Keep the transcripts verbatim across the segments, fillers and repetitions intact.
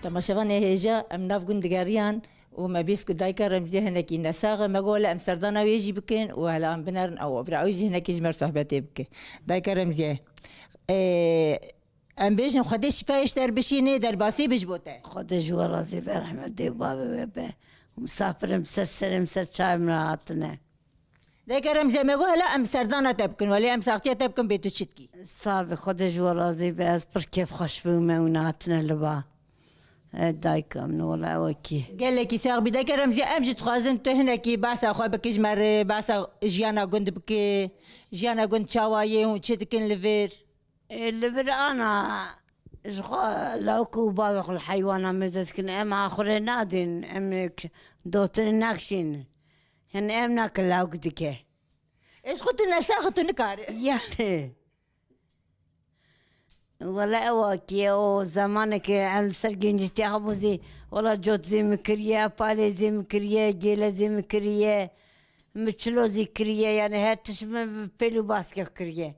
Temaşevanê hêja, em nav gund digeriyan û me bîst ku dayika Remziye hinekî nesax e, me got, "Wele em serdana wê jî bikin û hela em binerin ew bira ew jî hinekî ji me re sohbetê bike." Dayika Remziye, ê, em bêjin Xwedê şîfayê ji te re bişînê, derbasî bi ji bo te. Xwedê ji we razî be, rehmetê bavê we be. Misafirim ser serê min, ser çavê min re hatine. Dayika Remziye, me got, "Hela em serdana te bikin, welê em saxtiya te bikin bê tu çi dikî?" Sax be, Xwedê ji we razî be, ez pir kêfxweş bûme û hatine li ba. E, dayika min, wela ew kî. Gelekî sax bî, dayika Remziye, em jî dixwazin tu hinekî behsa xwe bikî ji me re, behsa jiyana gund bikî, jiyana gund çawa ye hûn çi dikin li vir? E, li vir ana ji xwe lawik û bavê xwe li heywana mêze dikin, em axurê nadin, em k-, dotinê nakişîn. Hin em nake lawik dike. Ê, ji xwe tu nesax tu nikare. Yani. Wele ew wakiye, o zamaneke em li ser gencîtiya xwe bû zî, wela cot zî min kiriye, palê zî min kiriye, gêle zî min kiriye, min çilo zî kiriye, yani her tişt min bi pêl û baskek kiriye.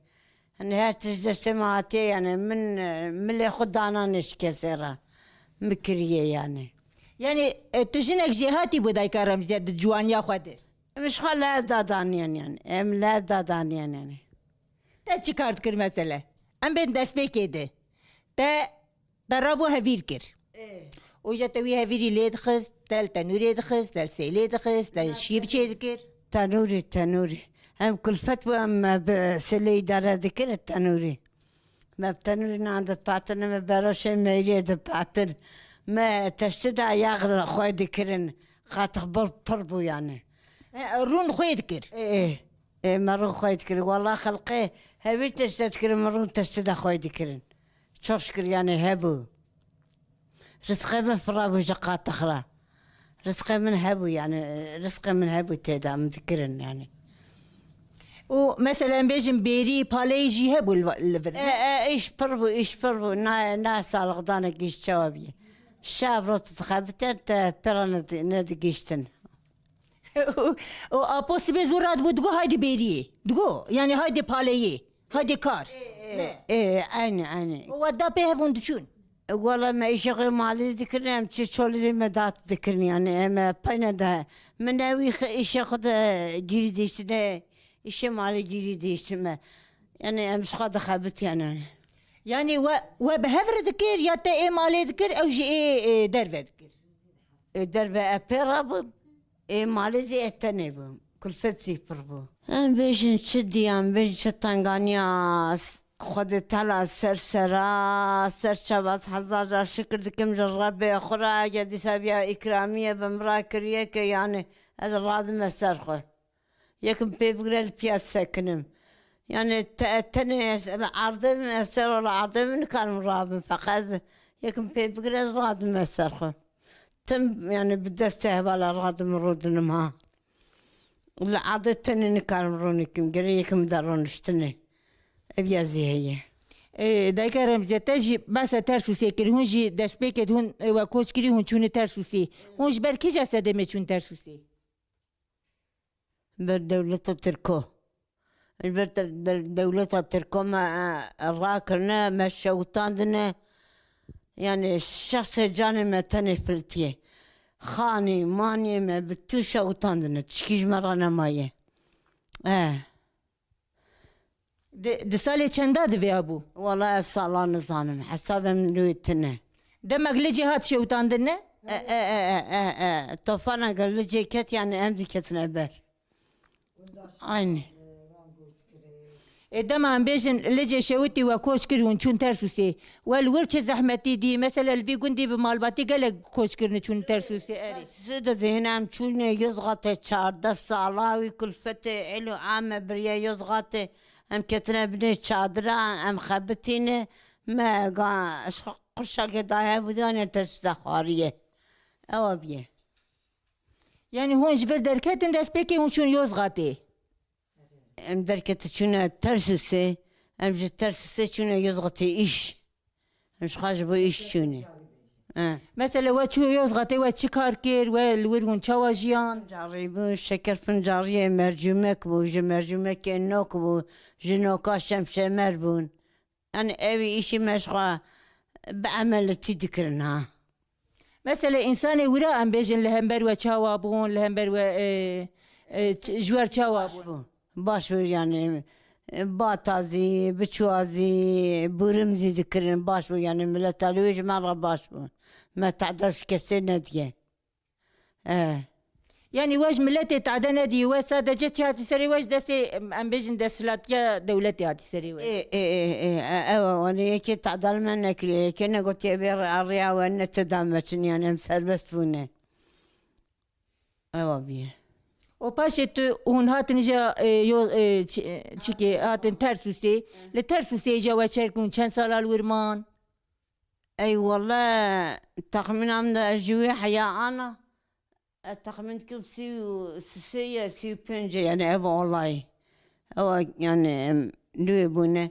Hani her tişt destê me hatiye, yani min, e, milê xwe dana nê ji kesê re. Min kiriye yani. Yani, e, tu jinek jêhatî bû dayika Remziye di ciwaniya xwe de? Em ji xwe li hev da daniyen yani. Em li hev da daniyen yani. Te çi kar dikir mesele? Em bên destpêkê de. Te, te rabû hevîr kir. Ê. Û je te wî hevîrî lê dixist, te li tenûrê dixist, te li sêlê dixist, te şîv çê dikir. Tenûrî, tenûrî. Em kulfet bû, em, e, bi sêlê îdare dikir tenûrî. Me bi tenûrî nan dipatin, me beroşê meyrê dipatin. Me teştida yax xwe dikirin. Qatix bir pir bû yani. E, rûn xwe dikir. Ê, ê. Ê, me rûn xwe dikirin. Wala xelqê hevîr teşte dikirin, me rûn teştida xwe dikirin. Çok şükür yani hebû. Rizqê min firabû ji qatix re. Rizqê min hebû yani, rizqê min hebû tê de min dikirin yani. Û mesela em bêjin bêrî, paleyî jî hebû li, li vir, E, ne? E, îş pir bû, îş pir bû. Na, na saliqdanek îş çawa bî. Şev rot dixebitên te pêra nedi-, nedigihîştin. Û, û apo sibê zû radibû digo, "Haydi bêriyê." Digo, yani, "Haydi paleyê." Haydi kar. Ê, ê, eynî, eynî. Û we da pê hev hûn diçûn? Wala me îşê xwe malî dikirin, em çi çolî zî me dat dikirin, yani em peyne de. Min ne wî xe-, îşê xwe de gîrî dîştine, îşê malî gîrî dîştime. Yani em ji xwe dixebitiyan yani. Yani we, we bi hev re dikir ya te ê malê dikir, ew jî ê, ê derve dikir? Ê derve e pê rabûn. Ê malê zî ê tenê bûm. Kulfet zî pir bû. Em bêjin çi diyan, bêjin çi tenganiya s-, Xwedê Teala ser sera, ser çava ez hezar car şikir dikim ji Rebbê xwe re, eger dîsa viya îkramiyê bi min re kiriye ke, yani ez radime ser xwe. Yekim pê bigire li piya sekinim. Yani te, tenê ez li erdê min, ez ser li erdê min nikarim rabim. Feqet ez yekim pê bigire ez radime ser xwe. Tim, yani bi destê hevala radim rûdinim ha. Li erdê tenê nikarim rûnikim. Gerê yekim de rûniştinê. Ev ya zî heye. Ê, dayika Remziye, te jî behsa Tersûsê kir. Hûn jî destpêkê hûn, e, we koç kirî, hûn çûne Tersûsê. Hûn ji ber kîja sedemê çûn Tersûsê? Ber dewleta Tirko. Ji ber te-, ber dewleta Tirko me, e, rakirine, me şewitandine. Yani şexsê canê me tenê filtiye. Xanî, maniyê me bi tu şewitandine. Tişkî ji me re nemaye. E. Di, di salê çenda divê abû? Wala ez sala nizanim. Hesabê min li wê tune. Demek Licê hat şewitandin, ne? E, e, e, e, e, e. Tofana gel Licê ket, yani em diketine ber. Aynî. Ê, dema em bêjin Licê şewitî we koç kir hûn çûn Tersûsê. We li wir çi zehmetî dî? Mesela li vî gundî bi malbatî gelek koç kirin çûn Tersûsê erê. Tersûsê de dihên em çûne Yozgatê çardeh sala wî kulfetê êlo ame biriye Yozgatê. Em ketine binê çadira, em xebitîne. Me ga, ji xwe qurşakê daye bû, dane Tersûsê xwariye. Ewa bîye. Yani hûn ji vir derketin destpêkê hûn çûn Yozgatê? Em derketin çûne Tersûsê, em ji Tersûsê çûne Yozgatê îş. Em ji xwe ji bo îş çûne. He. Mesela we çû Yozgatê, we çi kar kir, we li wir hûn çawa jiyan? Carî bû, şeker fincariyê mercûmek bû, ji mercûmekê nok bû, ji noka şemşemer bûn. Yani ew îşî me ji xwe bi emelitî dikirin ha. Mesela, însanê wira, em bêjin, li hember we çawa bûn, li hember we, e, e, ç-, ji wer çawa bûn? Baş bû. Baş bû, yani, e, bata zî, biçûwa zî, bûrim zî dikirin, baş bû, yani, mileta li wê ji me re baş bû. Me tehda ji kesê nediye. E. Yani, we ji miletê tehda nedî, we sadece çi hatî serê we, ji destê, em, em bêjin, desthilatiya dewletê hatî serê we? Ê, ê, ê, ê, e, ew, yani, yekê tehda li me nekiriye, yekê negotiye bê re-, rêya we ne tu dameçin, yani, em serbest bûne. Ewa bûye. Û paşê tu, hûn hatin îja, e, yo, e, çi-, e, çikê, hatin Tersûsê. Li Tersûsê îja we çerkûn çend sala li wir man? Ey wele, texmîna min de ez ji wê heya ana, ez texmîn dikim sî û sê ye, sî û pênc e, yani ev olayî. Ew, yani, em, li wê bûne.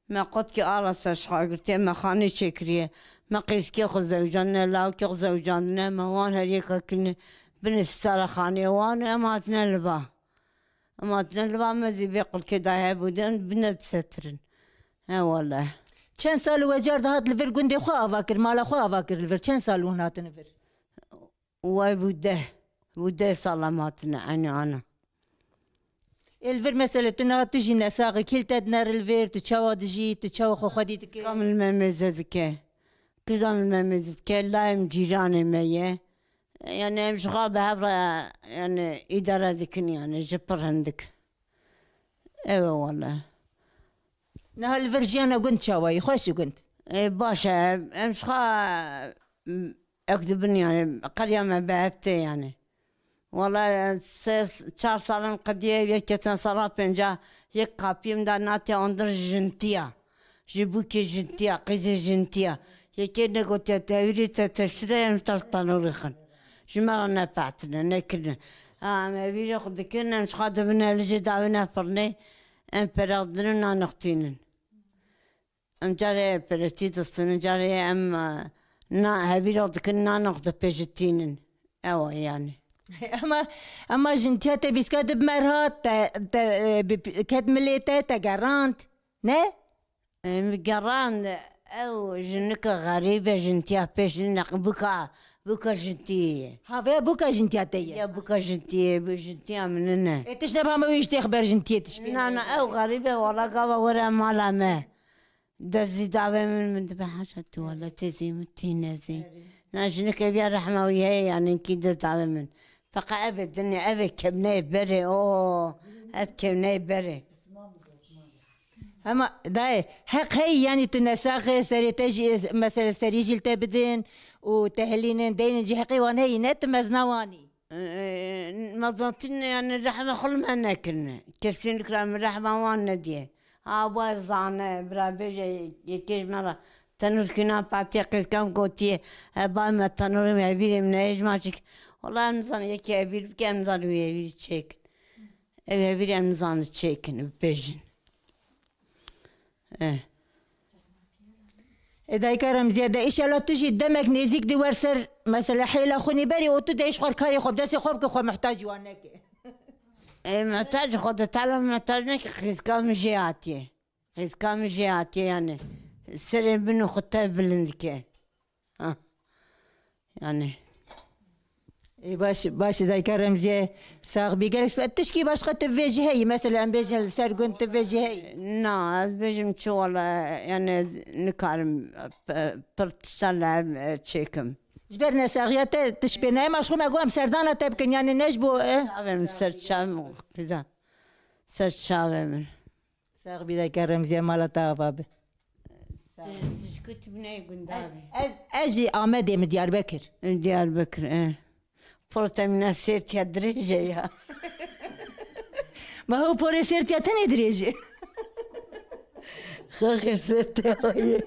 Me qotkî arasa ji xwe girtiye, me xanê çêkiriye. Me qîzkê xwe zewicandine, lawikê xwe zewicandine, me wan her yeka kirine binê sitara xanê wan û em hatine li ba. Em hatine li ba, me zî vê qulkê daye hebû din, bine disetirin. He wele. Çend sal û we car dihat li vir gundê xwe ava kir, mala xwe ava kir li vir? Çend sal hûn hatine vir? Way bû deh. Bû deh sal em hatine, eynî ana. Ê li vir mesele, tu niha tu jî nesax î, kî li te dinere li vir, tu çawa dijî, tu çawa xwe xwedî dikî? Qîzka min li me mêze dike. Qîza min li me mêze dike, layê min cîranê me ye. Yani em ji xwe bi hev re, yani, îdare dikin, yani, ji pir hindik. Ew e wele. Niha li vir jiyana gund çawa ye? Xweş e gund? Ê, baş e. Em ji xwe, em, ek dibin yani. Qeriya me bi hev tê yani. Wala se, çar salan qediye, yek ketin sala pênca, yek kapiyê min da natiya ondir jintiya. Ji bûkê jintiya, qîzê jintiya. Yekê negotiya te hevîrê te teştire em ji te tenorê xin. Ji me re nefehtine, nekirine. Ha, em hevîrê xwe dikin, em ji xwe dibine li jê davêne firnê, em perexdinin, nan ixtînin. Em carê peretî distinin, carê em, e, na, hevîra dikin, nan xwe dipêjitînin. Ew e yani. Ema, ema jintiya te bîska dib me re hat, te, te, e, bi, ket milê te, te gerand. Ne? Em gerand, ew jinike xerîb e, jintiya pêş nîne, bûka, bûka jintiyê ye. Ha, vê bûka jintiya te ye? Ya bûka jintiyê, bu jintiya min nîne. E, tişt neba me wî ji tê xeber jintiyê tişt pê. Na, na, ew xerîb e, wala gava were mala me. Dest zî davê min, min dibe, haşa tu, wala tê zî min tîne zî. Na jinike biya rehma wî heye, yanî kî dest davê min. Feqet ev ê dinê, ev ê kevneyê berê, o, ev kevneyê berê. Hema dayê, heq heyî, yanî tu nesaxê serê te jî, mesela serî jî li te bidin û te hilînin, deynin jî heqê wan heyî, ne tu mezna wan î? Ee, mezatîn, yani, rehma xwe li me nekirine. Kesî nikira min rehma wan nediye. Ha, bar zane, bira bêje, yekê ji me re tenûr kîna patiye, qîzka min gotiye, e, ba me tenûrê min hevîrê min heye, ji ma çik. Wala em nizane, yekê hevîr bike, em nizane wî hevîrî çêkin. Ev hevîrî em nizane çêkin, bipêjin. Eh. E, dayika Remziye de, înşallah tu jî demek nêzîk dî wer ser, mesela, hêla xwinî berê û tu de ji xwe karê xwe bi destê xwe bike, xwe muhtac wan neke. E, muhtac xwe de tala muhtac neke, qîzka min jê hatiye. Qîzka min jê hatiye yani. Serê min û xwe tev bilind dike. Ha. Yani. Ê, baş, baş, dayika Remziye, sax bî. Gelek spe-, tişkî başqa tu vê jî heyî? Mesela, em bêjin li ser gund tu vê jî heyî? Na, ez bêjim çi, wala, yani, nikarim, p-, pir tişta li hev, e, çêkim. Ji ber nesaxiya te tişt pê nayê, ma ji xwe me got em serdana te bikin, yani, ne ji bo, e? Çavê min, ser çavê min, qîza. Ser çavê min. Sax bî, dayika Remziye, mala te ava be. Tu, tu ji ku tibîneyê gundavê? Ez, ez, ez jî Amedê, min Diyarbekir. Diyarbekir, e. Protemîna Sêrtiya dirêj e ya. Ma ew porê Sêrtiya tenê dirêj e? Xaxê Sêrtiya ye.